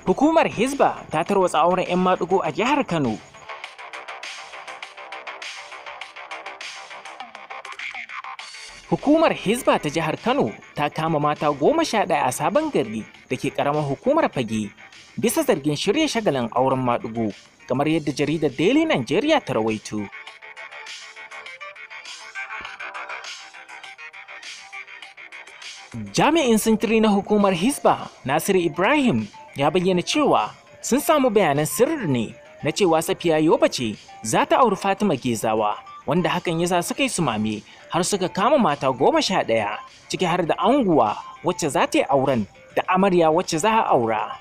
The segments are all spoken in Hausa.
Hukumar Hizba ta tarwatsa auren 'yan maɗigo a jihar Kano. Hukumar Hizba ta jihar Kano ta kama mata 11 a Sabon Gari da ke ƙaramar hukumar Fage bisa zargin shirya shagalin auren maɗigo, kamar yadda jaridar Daily Nigeria ta rawaito. Jami'in sintiri na hukumar Hizba, Nasiru Ibrahim, ya bayyana cewa sun samu bayanan sirri ne na cewa Safiya Yoba ce za ta auri Fatima Gezawa, wanda hakan ya sa suka yi sumame har suka kama mata 11, ciki har da anguwa wacce za ta yi auren da amarya wacce za a aura.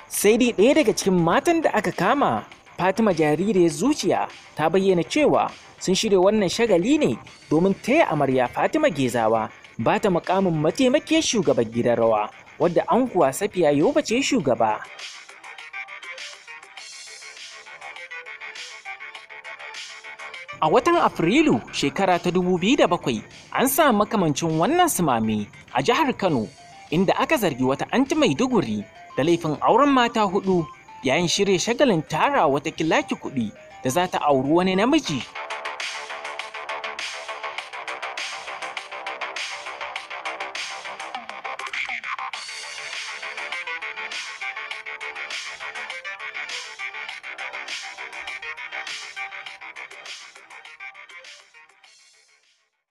Sai dai ɗaya daga cikin matan da aka kama, Fatima Jaririyar Zuciya, ta bayyana cewa sun shirya wannan shagali ne domin taya amarya Fatima Gezawa ba ta mukamin mataimakiyar shugaban gidan rawa, wadda anguwa Safiya Yoba ce shugaba. A watan Afrilu shekara ta 2007 an samu makamancin wannan sumame a jihar Kano, inda aka zargi wata anti Maiduguri da laifin auren mata 4 yayin shirya shagalin tara wata kilaki kuɗi da za ta auri wani namiji.